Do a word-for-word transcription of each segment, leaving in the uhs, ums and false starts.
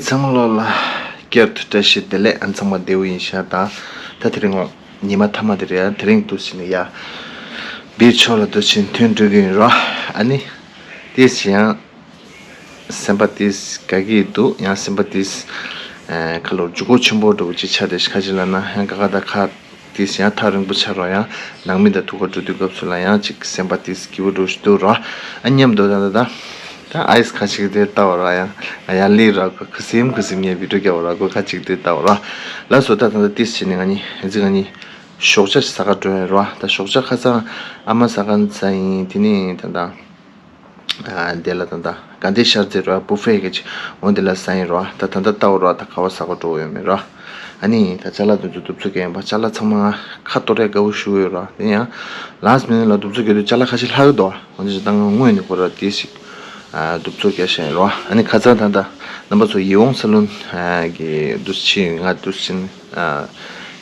ཚང་མ་ལོ་ལ་བསྐྱར་དུ་བཀྲ་ཤིས་བདེ་ལེགས། ཨ་ཚང་མ་བདེ་པོ་ཡིན་ཤག་ད་ད་དེ་རིང་ཉི་མ་མཐའ་མ་དེ་རེད། ཡ་དེ་རིང་འདུག་ཟེར་ནས་ཡ་བིར་ཕྱོགས་ལ་འདུག་ཕྱིན་ཐོན་འགྲོ་གི་ཡིན་རོ། ཨ་ནི་དེ་བཞིན་ཡང་སེམས་པ་དེ་དགའ་གི་འདུག་ཡང་སེམས་པ་དེ་ཁ་ལོ་འཇུག་སྒོ་ཆེན་པོ་འདྲ་བོ་ཅིག་ཆགས་བསྡད་ཤག་ཁ་ཅིག་ལབ་ན་ཡང་ཀ་ཁ་ད་ཁ། དེ་བཞིན་ཡང་ཐག་རིང་པོ་ཆགས་རོགས། ཡང་ནང་མི་དང་ཐུག་ག་འགྲོ་དུས་སྐབས་སུ་ལ་ཡང་ཅིག་སེམས་པ་དེ་སྐྱིད་པོ་འགྲོ་ཞིག་འདུག་རོགས། ཨ་མཉམ་དུ་ད་ད་ད་ད་ཨའི་སི་ཁ་ཅིག་དེ་ལྟ་བ་རོགས། ཡང་ང་ཡར་སླེབས་རོགས། ཁ་ཁ་སིམ་ཁ་སིམ་ངས་བི་ཌིའོ་རྒྱག་པ་རོགས། ཁ་ཅིག་དེ་ལྟ་བ་རོགས། ལགས་སོ། ད་ད་ད་དེ་བཞིན་ནས་ང་གཉིས་ཨེ་ཙི་ང་གཉིས་ཞོགས་ཇ་ཟ་ག་འགྲོ་ཡིན་རོགས། ད་ཞོགས་ཇ་ཁ་སང་ཨ་མ་ཟ་ག་ཟ་ཡིན། དེ་ནས་ད་ད། དེ་ལ་ད་ལྟ་དགའ་ལྡན་ཤར་རྩེ་རོ་བུ་ཕེ་གི་ཅིག་འོ་དེ་ལ་ཟ་ཡིན་རོ། ད་ད་ལྟ་ལྟ་བ་རོ། ད་ག་བ་ཟ་གོ་འགྲོ་ཡོད་མེད་རོ། ཨ་ནི་ད་ཅ་ལག་དེ་ཚོ་གདུབ་ཚོད་རྒྱག་ཡིན་པ། ཅ་ལག་ཚང་མ་ང་ཁ་གཏོར་ཡ་དགའ་བོ་ཞུ་ཡོད་རོ། དེ་ཡང་ལཱ་སི་མི་ནིཊ་ལ་གདུབ་ཚོད་རྒྱག་དུས་ཅ་ལག་ཁ་ཤས་ལྷག་གི་འདུག་འོ་དེ་ཅིག་ད་ང་སྔོན་ནས་ཁོ་ར་དེ་ཞིག་གདུབ་ཚོད་རྒྱག་བཞག་ཡིན་རོ། ཨ་ནི་ཁ་སང་ད་ལྟ་རྣམ་པ་ཚོ་ཡིད་འོང་ས་ལུན་གི་འདུ་ཕྱི་ཡིན། ང་འདུ་ཕྱིན།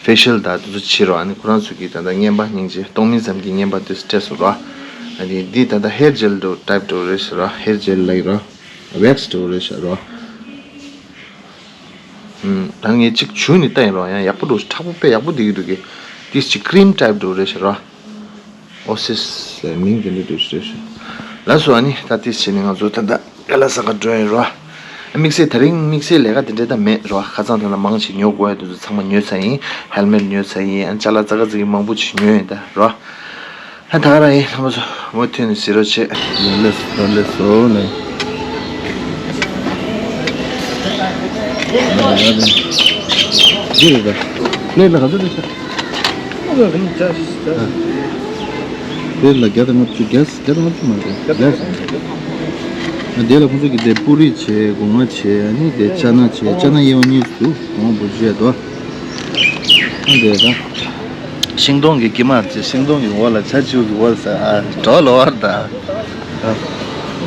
ཕེ་ཤལ་དང་དེ་ཚོ་བྱེད་རོགས། ཨ་ནི་ཁོ་རང་ཚོ་གིས་ད་ལྟ་རྔན་པ་སྙིང་རྗེ་སྟོང་མིན་ཙམ་གྱི་རྔན་པ་དེ་ཚོ་སྤྲད་སོང་རོགས། ཨ་ནི་འདི་ད་ལྟ་ཧེར་ཇེལ་འདྲ་ཊའིབ་འདྲ་རེད་ཤག་རོགས། ཧེར་ཇེལ་ལབ་ཀྱི་རོགས། ཝེག་སི་འདྲ་རེད་ཤག་རོགས། ཨུམ། ད་ངས་གཅིག་བྱུགས་ནས་བལྟས་ཡིན་རོགས། ཡང་ཡག་པོ་འདུག་མཁྲེགས་པོ་དཔེ་ཡག་པོ་བསྡད་ཀྱི་འདུག་གི། དེ་ཅིག་ཀི་རིམ་ཊའིབ་འདྲ་རེད་ཤག་རོགས། ཨོ་སིས་ཟེར་མིང་དེ་འདྲ་འདུག་ཞེས་ཞུ། ལགས་སོ། ཨ་ནི་ད་དེ་བྱས་ནས་ང་ཚོ་ད་ལྟ་ཀ་ལ་ས་ག་འགྲོ་ཡིན་རོ། དམིགས་བསལ་དེ་རིང་དམིགས་བསལ་ལས་ཀ་དེ་འདྲ་ད་མེད་རོ། ཁ་སང་ད་ལྟ་མང་ཞིག་ཉོ་དགོས་ཡ་དེ་ཚོ་ཚང་མ་ཉོས་ཚར་ཡིན། ཧེལ་མེཊ་ཉོས་ཚར་ཡིན། ཨ་ཅ་ལག་ཙག་ཙིག་མང་པོ་ཞིག་ཉོས་ཡིན་ད་རོ། ཨ་ད་ག་རང་ཡིན། རྣམ་པ་ཚོ་མུ་མཐུད་ནས་གཟིགས་རོགས་བྱེད། ལགས་སོ། ལགས་སོ། ལགས། འདི་རེད་ད། པླེཊ་ལ་ག་ཚོད་རེད་ཤག་པླེཊ་ལ་བརྒྱ་དང་ལྔ་བཅུ། གྱ་ས་བརྒྱ་དང་ལྔ་བཅུ་མ་རེད། གྱ་ས། ཨ་དེ་ལ་ཁོང་ཚོ་གི་དེ་པུ་རི་བྱས། སྒོ་ང་བྱས། ཨ་ནི་དེ་ཅ་ན་བྱས། ཅ་ན་གཡས་པ་གཉིས་འདུག་སྒོ་ང་བུ་བྱས་དོ། ཨ་དེ་ད། ཤིང་སྡོང་གི་དཀྱིལ་མར་བྱས། ཤིང་སྡོང་གི་འོག་ལ་བྱ་བྱིའུ་གི་འོ་ཟ། ཨ་གྲོ་ལོ་བར་ད།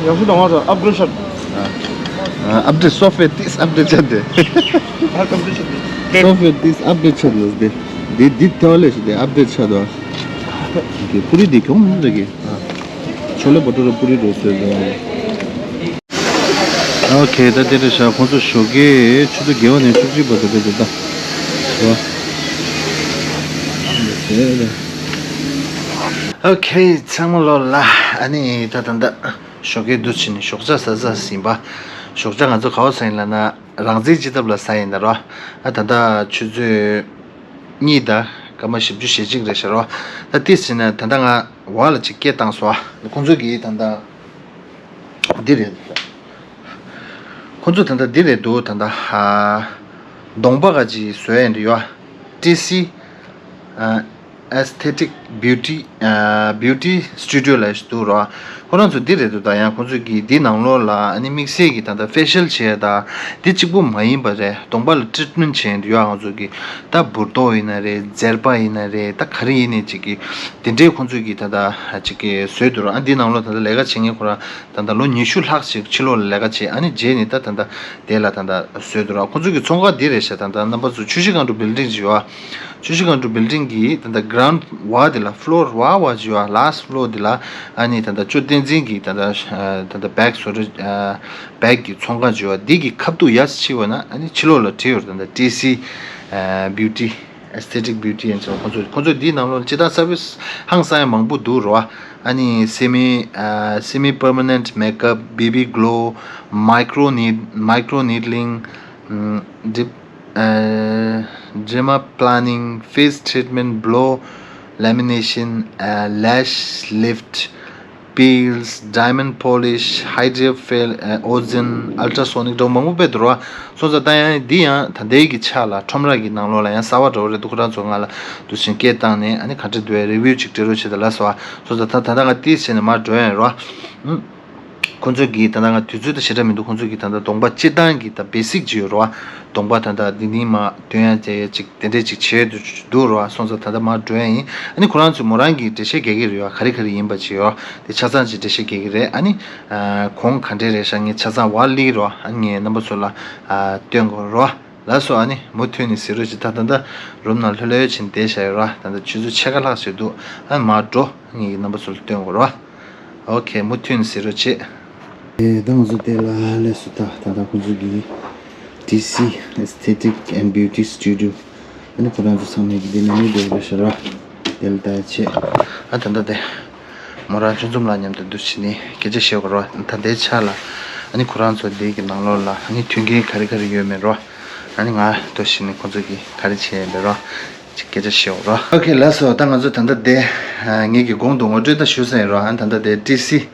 ཡག་ཤོས་དང་བ་ད་ཨབ་གྲེ་ཤད། ཨ་ཨབ་གྲེ་སོ་ཕེ་ཏིས་ཨབ་གྲེ་ཆ་དེ། ཨ་ཨབ་གྲེ་ཤད་དེ། སོ་ཕེ་ཏིས་ཨབ་གྲེ་ཆ་དེ་དེ་དེ་ཐལ་བ་ལས་ཤི་དེ་ཨབ་གྲེ་ཆ་དོ། གི་པུ་རི་དེ་གྱོང་མིན་འདྲ་གི། ཆོ་ལེ་བ་ཊུ་ར་པུ་རི་རོ་ཚོད་དོ། ཨོ་ཁེ། ད་དེ་རེད་ཤག་ཁོང་ཚོ་ཞོགས་ཀའི་ཆུ་ཚོད་བརྒྱད་པ་ནས་བཅུ་གཅིག་བར་དུ་རེད་འདུག་ད། ཨོ་ཁེ། ཚང་མ་ལོ་ལ། ཨ་ནི་ད་ད་ད་ཞོགས་ཀའི་དུས་ཆེན་ནས་ཞོགས་ཇ་ཟ་ཟ་ཟིན་པ། ཞོགས་ཇ་ང་ཚོ་ག་བ་ཟ་ཡིན་ལབ་ན་རང་བཙན་སྤྱི་ཐབ་ལ་ཟ་ཡིན་ད་རོ། ཨ་ད་ད་ཆུ་ཚོད་གཉིས་དང་སྐར་མ་བཞི་བཅུ་ཞེ་གཅིག་རེད་ཤག་རོ། ད་དེ་ཟིན་ན་ད་ད་ང་བ་ལ་ཅིག་སྐད་བཏང་སོང་། ཁོང་ཚོ་གིས་ད་ད། འདི་རེད། ཁོ་ཚོ་ད་ལྟ་འདི་རེད་འདུག་ད་ལྟ་ཨ་གདོང་པ་ག་ཅིག་བཟོས་ཡིན་འདུག་ཡོ། ཏི་སི་ཨ་Aesthetic Beauty ཨ་Beauty Studio ལབ་ཞིག་འདུག་རོ། ཁོ་རང་ཚོ་འདི་རེད་འདུག་ད་ཡང་ཁོ་ཚོ་གིས་འདི་ནང་ལོགས་ལ་ཨ་ནི་དམིགས་བསལ་གྱི་ད་ལྟ་ཕེ་ཤལ་བྱས་ད་འདི་གཅིག་པོ་མ་ཡིན་པ་རེད། གདོང་པ་ལ་ཊི་རིཊ་མེན་ཊི་བྱས་ཡིན་འདུག་ཡོ། ང་ཚོ་གིས་ད་འབུར་ཏོག་ཡིན་ན་རེད། མཛེར་པ་ཡིན་ན་རེད། ད་ག་རེ་ཡིན་ནའི་ཅིག་གི་དེ་འདྲའི་ཁོ་ཚོ་གིས་ད་ལྟ་ཅིག་གི་བཟོས་འདུག་རོ། ཨ་འདི་ནང་ལོགས་ད་ལྟ་ལས་ཀ་བྱེད་མཁན་ཁོ་རང་། ད་ལྟ་ལོ་ཉི་ཤུ་ལྷག་ཅིག་ཕྱི་ལོགས་ལ་ལས་ཀ་བྱས། ཨ་ནི་རྗེས་ནས་ད་ད་ལྟ་དེ་ལ་ད་ལྟ་བཟོས་འདུག་ར། ཁོང་ཚོ་གི་ཚོང་ཁང་འདི་རེད་ཤག་ད་ལྟ་རྣམ་པ་ཚོ་ཆུ་བཞི་སྒང་དྲུག་བིལ་ཌིང་ཅིག་ཡོད་ཨ། ཆུ་བཞི་སྒང་དྲུག་བིལ་ཌིང་གི་ད་ལྟ་གྷི་རའུན་ཌི་བ་དེ་ལ་ཕློར་བ་བ་ཅིག་ཡོད་ཨ། ལཱ་སི་ཊི་ཕློར་དེ་ལ་ཨ་ནི་ད་ལྟ་ཅོ་བསྟན་འཛིན་གྱི་ད་ལྟ་ད་ལྟ་བེག་བཟོ་གྲྭ་ཨ་བེག་གི་ཚོང་ཁང་ཅིག་ཡོད་ཨ། འདི་གི་ཁ་ཐུག་ཡར་ཕྱི་བ་ན་ཨ་ནི་ཕྱི་ལོགས་ལ་བྲིས་ཡོད་རེད། ད་ལྟ་ཏི་སི་ཨ་བིའུ་ཊི། Aesthetic Beauty and so ཁོང་ཚོ་ཁོང་ཚོ་འདིའི་ནང་ལོགས་ལ་སྤྱིར་བཏང་སར་བི་སི་ཧང་སང་ཡ་མང་པོ་འདུག་རོ། ཨ་ནི་སེ་མི་ཨ་སེ་མི་པར་མ་ནེན་ཊི་མེག་ཨབ། བེ་བི་གྷི་ལོ། མའི་ཀྲོ་ནིཌ། མའི་ཀྲོ་ནིཌ་ལིང་། ཨམ་ཌི་ཨ་ཌེ་མ་པི་ལེ་ནིང་། ཕེ་སི་ཊི་རི་ཊི་མེན་ཊི། བྷི་ལོ་ལེ་མི་ནེ་ཤན། ཨ་ལེ་ཤི་ལིཕ་ཊི། པིལ་སི། ཌའི་མོན་ཌི་པོ་ལིཤ། ཧའི་ཌི་རོ་ཕེལ། ཨོ་ཛོན། ཨལ་ཊ་སོ་ནིག་འདྲ་པོ་མང་པོ་དཔེ་འདུག་ར། སོང་ཙང་ད་ཡང་འདི་ཡང་ད་ལྟའི་གི་ཆ་ལ་ཁྲོམ་ར་གི་ནང་ལོགས་ལ་ཡང་གསར་པ་འདྲ་པོ་རེད་འདུག་ཁོ་རང་ཚོ་ང་ལ་འདུག་སེ་སྐད་བཏང་ནས་ཨ་ནི་ག་འདྲ་འདུག་ཨེ་རི་ཝིའུ་ཅིག་སྤྲད་རོགས་བྱེད་དང་ལབ་སོང་ཨ། སོང་ཙང་ད་ད་ལྟ་ང་ཏིས་བྱས་ནས་མར་འགྲོ་ཡ་ཡིན་ར། ཨུམ། ཁོང་ཚོ་གིས་ད་ལྟ་ང་དུས་ཚོད་ད་ཞེ་དྲག་མི་འདུག་ཁོང་ཚོ་གིས་ད་ལྟ་གདོང་པ་སྤྱིར་བཏང་གི་ད་བེ་སིག་ཅིག་ཡོད་ར། གདོང་པ་ད་ལྟ་འདི་འདི་མ་སྟོན་ཡ་བྱས་ཡ་ཅིག་དེ་འདྲས་ཅིག་བྱས་འདུག་རོ། སོང་ཙང་ད་ལྟ་མར་འགྲོ་ཡ་ཡིན། ཨ་ནི་ཁོ་རང་ཚོས་མོ་རང་གི་འགྲེལ་བཤད་རྒྱག་གི་རེད་ཡ། ག་རེ་ག་རེ་ཡིན་པ་ཅིག་ཡོ། དེ་ཆ་ཚང་ཅིག་འགྲེལ་བཤད་རྒྱག་གི་རེད། ཨ་ནི་ཨ་གོང་ག་འདྲས་རེད་ཤག་ངས་ཆ་ཚང་བ་ལི་རོ། ཨ་ནི་ངས་རྣམ་པ་ཚོ་ལ་ཨ་སྟོན་དགོས་རོ། ལགས་སོ། ཨ་ནི་མུ་མཐུད་ནས་གཟིགས་རོགས་བྱེད། ད་ད་ལྟ་རུམ་ནང་ལྷོད་ལྷོད་བྱས་ནས་བསྡད་བཞག་ཡོད་ར། ད་ལྟ་ཆུ་ཚོད་ཕྱེད་ཀ་ལྷག་ཅིག་འདུག་ཨ་ནི་མར་འགྲོ། ངས་རྣམ་པ་ཚོ་ལ་སྟོན་དགོས་རོ། ཨོ་ཁེ། མུ་མཐུད་ནས་གཟིགས་རོགས་བྱེད། ཨེ་ད་ང་ཚོ་དེ་ལ་སླེབས་སོང་། ད་ད་ལྟ་ཁོང་ཚོ་གིས་ ཌི་སི་Aesthetic and Beauty Studio། ཨ་ནི་ཁོ་རང་ཚོ་ཚང་མས་ཀྱི་འདི་ནས་མི་འདུག་རེད་ཤག་ར། དེ་ལ་ད་ཆེ། ཨ་ད་ལྟ་དེ། མོ་རང་ཆུ་འཛོམས་ལགས་མཉམ་དུ་འདུག་བྱས་ནས་སྐད་ཆ་བཤད་དགོས་ར། ད་ལྟའི་ཆ་ལ། ཨ་ནི་ཁོ་རང་ཚོ་འདི་གི་ནང་ལོགས་ལ་ཨ་ནི་མཐུན་རྐྱེན་ག་རེ་ག་རེ་ཡོད་མེད་ར། ཨ་ནི་ང་འདུག་བྱས་ནས་ཁོ་ཚོ་གིས་ག་རེ་བྱས་ཡོད་མེད་ར། ཅིག་སྐད་ཆ་བཤད་དགོས་ར། ཨོ་ཁེ་ལགས་སོ། ད་ང་ཚོ་ད་ལྟ་དེ། ངེད་ཀྱི་གོང་དུ་ངོ་སྤྲོད་ད་ཞུས་ཚར་ཡིན་ར། ཨ་ནི་ད་ལྟ་དེ་ཌི་སི།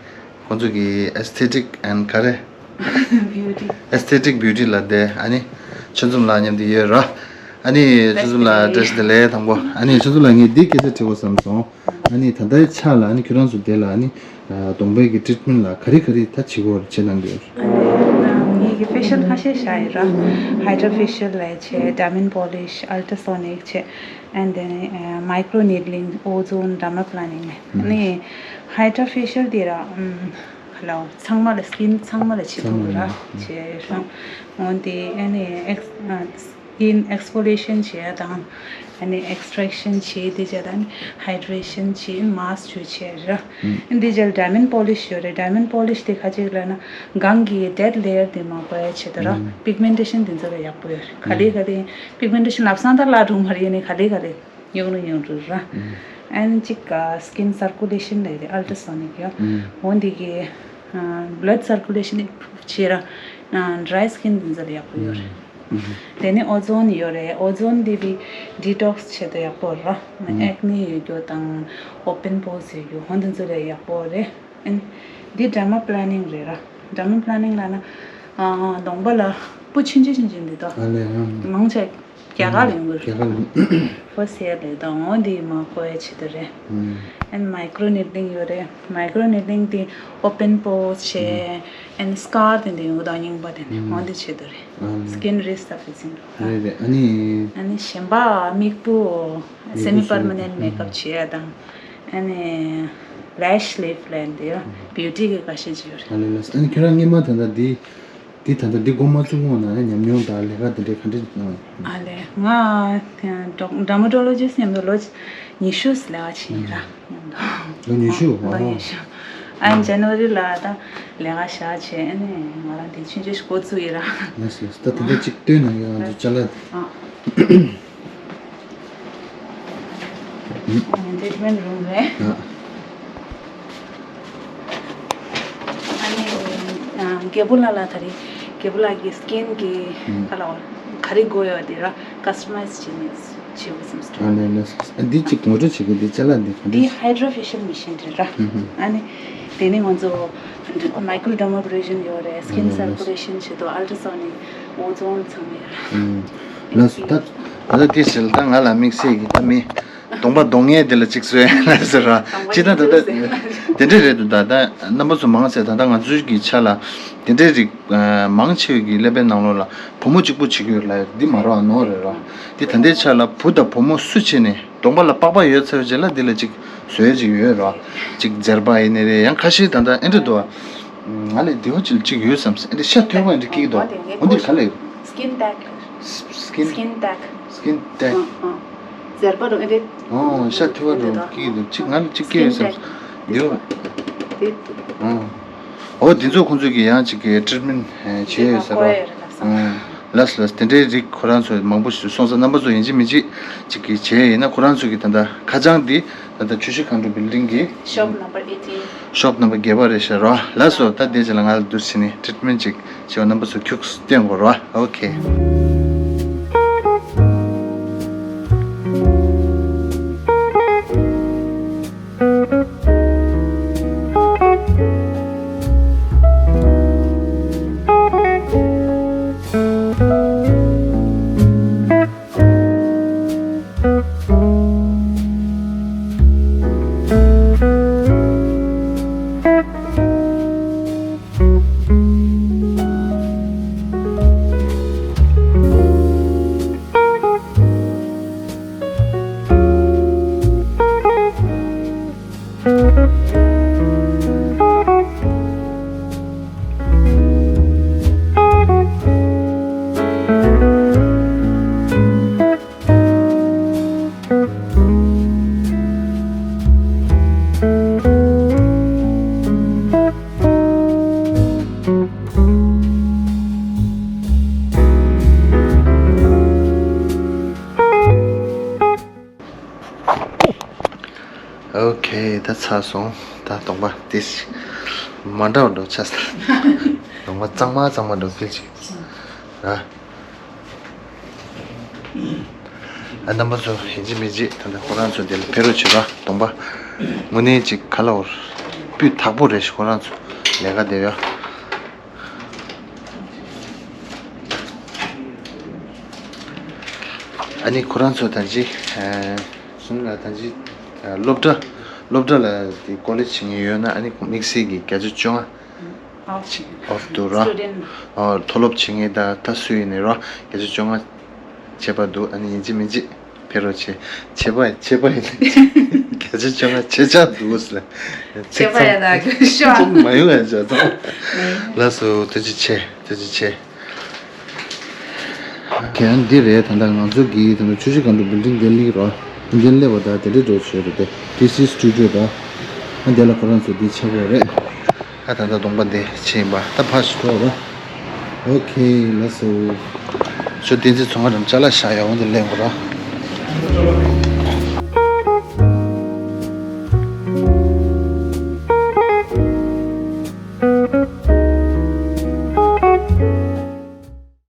ཁོང་ཚོ་གི་Aesthetic and ག་རེ། Beauty། Aesthetic Beauty ལ་དེ་ཨ་ནི་ཆུ་འཛོམས་ལགས་མཉམ་དུ་ཡོད་ར། ཨ་ནི་ཆུ་འཛོམས་ལགས་བཀྲ་ཤིས་བདེ་ལེགས། དང་པོ་ཨ་ནི་ཆུ་འཛོམས་ལགས་ངས་འདི་སྐད་ཆ་དྲི་དགོས་བསམ་སོང་། ཨ་ནི་ད་ལྟའི་ཆ་ལ་ཨ་ནི་ཁྱོད་རང་ཚོ་དེ་ལ་ཨ་ནི་གདོང་པའི་གི་ཊི་རིཊ་མེན་ཊི་ལ་ག་རེ་ག་རེ་ད་བྱེད་དགོས་བྱེད་གནང་གི་ཡོད། ཨ་ནི་ངེད་ཀྱི་ཕེ་ཤལ་ཁ་ཤས་བཞག་ཡོད་ར། Hydra Facial ལབ་བྱས། Diamond Polish, Ultrasonic བྱས། And then Micro Needling, Ozone, Dermaplaning ལབ། ཨ་ནི་Hydra Facial དེ་ར། ལའོ་ཚང་མ་ལ་སི་ཀིན་ཚང་མ་ལ་བྱེད་ཐུབ་ར། ཚང་མ་ལ། བྱས་ར། འོན་ཏེ་ཨ་ནི་ཨེགས་ཨ་skin exfoliation བྱས་དང་། ཨ་ནི་extraction བྱས། དེ་རྗེས་ཨ་ནི་hydration བྱས། mask བྱས་ར། དེ་རྗེས་diamond polish ཡོད་རེད། diamond polish དེ་ག་ཅིག་ལབ་ན་སྒང་གི་dead layer དེ་མ་བཀོད་ཡ་ཆེད་དུ་ར། pigmentation དེ་ཚོ་ལ་ཡག་པོ་ཡོད་རེད། ག་ལེ་ག་ལེ་pigmentation ལབ་སང་ད་ལ་འགྲོ་མ་རེད། ཨ་ནི་ག་ལེ་ག་ལེ། ཡོང་རུ་ཡོང་རུ་ར། ཨན་གཅིག་ག་skin circulation ལས་རེད། Ultrasonic ཡོད། འོ་འདི་གི་blood circulation བྱེད་ར། dry skin འདི་ཚོ་ལ་ཡག་པོ་ཡོད་རེད། དེ་ནས་ozone ཡོད་རེད། ozone འདི་བི་detox བྱེད་དུ་ཡག་པོ་ར། acne ཡོད་རྒྱུ་དང་open pores ཡོད་རྒྱུ་འོ་འདི་ཚོ་ལ་ཡག་པོ་རེད། ཨན་འདི་dermaplaning རེད་ར། dermaplaning ལབ་ན་གདོང་པ་ལ་སྤུ་ཆུང་ཆུང་ཆུང་ཆུང་འདི་དོ། ཨ་ལས་ཡང་མང་ཆེ། རྒྱ་གར་ལ་ཡོང་གི་རེད། རྒྱ་གར་ལ། ཧོ་སེ་ལེ་དང་འོ་འདི་མ་བཀོད་ཡ་ཆེད་དུ་རེད། ཨན་micro needling ཡོད་རེད། micro needling དེ་open pores བྱས། ཨན་scar དེ་འདྲ་ཡོང་གི་དང་རྙིང་པ་དེ་འདྲ་འོ་འདི་ཆེད་དུ་རེད། skin resurfacing རེད། རེད་རེད། ཨ་ནི། ཨ་ནི་གཞན་པ་མིག་སྤུ་semi permanent makeup བྱེད་ཡ་དང་། ཨ་ནི་lash lift ལབ་འདི་beauty གི་འགའ་ཤས་ཅིག་ཡོད་རེད། ཨ་ལས་ལས། ཨ་ནི་ཁྱོད་རང་སྔོན་མ་ད་ལྟ་འདི། འདི་ད་ལྟ་འདི་འགོ་མ་བཙུགས་སྔོན་ན་ཉམས་མྱོང་དང་ལས་ཀ་དེ་འདྲའི་ག་འདྲ་གནང་ཡོད། ཨ་ལས། ང་dermatologist མཉམ་དུ་ལོ་ཉི་ཤུ་ལས་ཀ་བྱས་ཡིན་ར། མཉམ་དུ། ལོ་ཉི་ཤུ། ལོ་ཨོ། ཉི་ཤུ། ཨ་ནི་January ལ་ད་ལས་ཀ་བཞག་བྱས། ཨ་ནི་ང་རང་འདི་ཆུང་ཆུང་ཞིག་འགོ་བཙུགས་ཡིན་ར། ལགས་ལགས། ད་དེ་འདྲ་གཅིག་སྟོན་གནང་ཡོད། ང་ཚོ་ཅ་ལག་ཨ། Treatment room རེད། ཨ། ཨ་ནི་རྒྱལ་པོ་ལགས་ལ་ད་རེས་རྒྱལ་པོ་ལགས་ཀྱི་skin གི་ཨ་ལ་ག་རེ་དགོས་ཡོད་དེ་ར་customize བྱེད་ནས་བྱེད་དགོས་བསམ་སོང་། ཨ་ནི་ལགས། འདི་གཅིག་ངོ་སྤྲོད་བྱེད་དགོས། འདི་ཅ་ལག་འདི་ག་འདི་འདྲ། Hydra Facial Machine རེད་ར། ཨ་ནི་དེ་ནི་ང་ཚོ་Microdermabrasion ཡོད་རེད། Skin Circulation ཆེད་དུ་Ultrasonic Ozone ཚང་མ་ཡོད་ར། ལགས་སོ། ད་ད་ལྟ་དེ་ཟེར་ལ་ད་ང་ལ་དམིགས་བསལ་གྱི་ད་མི་གདོང་པ་གདོང་ངན་དེ་ལ་གཅིག་བཟོས་ན་ཟེར་ར། ཅི་ད་ད་ད་དེ་འདྲ་རེད་འདུག་ད་ད་རྣམ་པ་ཚོ་མང་ཆེ་ད་ད་ང་ཚོའི་གི་ཆ་ལ་དེ་འདྲའི་རིགས་མང་ཆེ་བའི་གི་ཀླད་པའི་ནང་ལོགས་ལ་བུ་མོ་གཅིག་པུ་བྱེད་ཀྱི་ཡོད་ལ། འདི་མ་རོགས་ནོར་རེད་ར། འདི་ད་ལྟའི་ཆ་ལ་བུ་དང་བུ་མོ་སུ་བྱས་ནས་གདོང་པ་ལ་པགས་པ་ཡོད་ཚར་བའི་རྗེས་ལ་འདི་ལ་གཅིག་བཟོས་ཅིག་ཡོད་ར། གཅིག་འཛེར་པ་ཡིན་ནི་རེད། ཡང་ཁ་ཤས་ད་ལྟ་ཨེ་འདྲ་འདུག་ང་ལས་དེ་བ་ཅིག་ཅིག་ཡོད་བསམ། ཨེ་འདྲ་ཤ་ཐོད་པ་ཨེ་འདྲ་སྐྱེ་གི་འདུག་འོ་འདི་ག་ལས། Skin tag Skin Skin tag Skin tag འཛེར་པ་རུ་ཨེ་འདྲ། ཨོ་ཤ་ཐོད་པ་རུ་སྐྱེ་གི་འདུག་གཅིག་ང་ལ་གཅིག་སྐྱེ་ཡོད་བསམ། དེ་བ། ཨོ། འོ་འདི་ཚོ་ཁོང་ཚོས་ཀྱི་ཡང་གཅིག་གི་treatment བྱས་ཡོད་ཟེར་བ། ལགས་ལགས། དེ་འདྲའི་རིགས་ཁོ་རང་ཚོས་མང་པོ་ཞིག་སོང་ཙང་རྣམ་པ་ཚོ་ཡིན་གཅིག་མིན་གཅིག་ཅིག་གི་བྱས་ཡིན་ན་ཁོ་རང་ཚོ་གི་ད་ལྟ་ཁ་བྱང་འདི་ད་ལྟ་ཆུ་བཞི་མཁའ་འགྲོ་building གི shop number eighteen shop number བརྒྱད་པ་རེད་ཤག་རོ། ལགས་སོ། ད་དེ་རྗེས་ལ་ང་ལ་འདུག་བྱས་ནས་treatment ཅིག་བྱས་པ་རྣམ་པ་ཚོ་ཁྱུག་སྟོན་དགོས་རོ། ཨོ་ཁེ། ཚར་སོང་། ད་གདོང་པ་དེ་མ་འདྲ་བ་འགྲོ་ཆ་ས། གདོང་པ་གཙང་མ་གཙང་མ་འགྲོ་ཕིལ་ཅིག་ར། ཨ་རྣམ་པ་ཚོ་ཡིན་གཅིག་མིན་གཅིག་ད་ལྟ་ཁོ་རང་ཚོ་དེ་ལ་ཕེབས་རོགས་བྱེད་རོགས། གདོང་པ་དངོས་གནས་ཅིག་ག་ལ་འོར་སྤུས་དག་པོ་རེད་ཤག་ཁོ་རང་ཚོ་ལས་ཀ་དེ་ཡོད། ཨ་ནི་ཁོ་རང་ཚོ་ད་ཅི་གསུམ་ལ་ད་ཅི་སློབ་གྲྭ་སློབ་གྲྭ་ལ་དེ་ཀོ་ལེཇ་བྱེད་མཁན་ཡོད་ན་ཨ་ནི་དམིགས་བསལ་གྱི་བརྒྱ་ཆ་བཅོ་ལྔ་ཨོཕ་འདུག་ར། ཨོ་མཐོ་སློབ་བྱེད་མཁན་ད་ད་སུ་ཡིན་ནའི་ར་བརྒྱ་ཆ་བཅོ་ལྔ་བྱས་པ་འདུག་ཨ་ནི་ཡིན་གཅིག་མིན་གཅིག་ཕེབས་རོགས་བྱེད། བྱས་པ་བྱས་པ་ཡིན་ན་བརྒྱ་ཆ་བཅོ་ལྔ་བྱས་ཆགས་འདུག་ཟེར། བྱས་པ་ཡིན་ན་ཤོག་མ་ཡོང་ཡ་བྱ་ཚང་། ལགས་སོ་ཐུགས་རྗེ་ཆེ་ཐུགས་རྗེ་ཆེ། ཁྱེད་འདི་རེད། ད་ལྟ་ང་ཚོ་གི་ད་ལྟ་ཆུ་བཞི་སྒང་དྲུག་བིལ་ཌིང་དེ་སླེབས་རོགས། བིལ་ཌིང་སླེབས་པ་ད་དེ་འདྲ་འགྲོ་བྱས་རེད་དེ་ཌི་སི་སི་ཊུ་ཌི་ཡོ་ད། ཨ་འདི་ལ་ཁོ་རང་ཚོ་འདི་ཆགས་པ་རེད། ཨ་ད་ལྟ་གདོང་པ་འདི་ཕྱིན་པ་ད་ཕར་ཞིག་འགྲོ་རོགས། ཨོ་ཁེ་ལགས་སོ། ཆུ་བསྟན་འཛིན་ཚོང་ཁང་འགྲམ་ཅ་ལག་བཞག་ཡ་འོང་དེ་ལེན་དགོས་ར།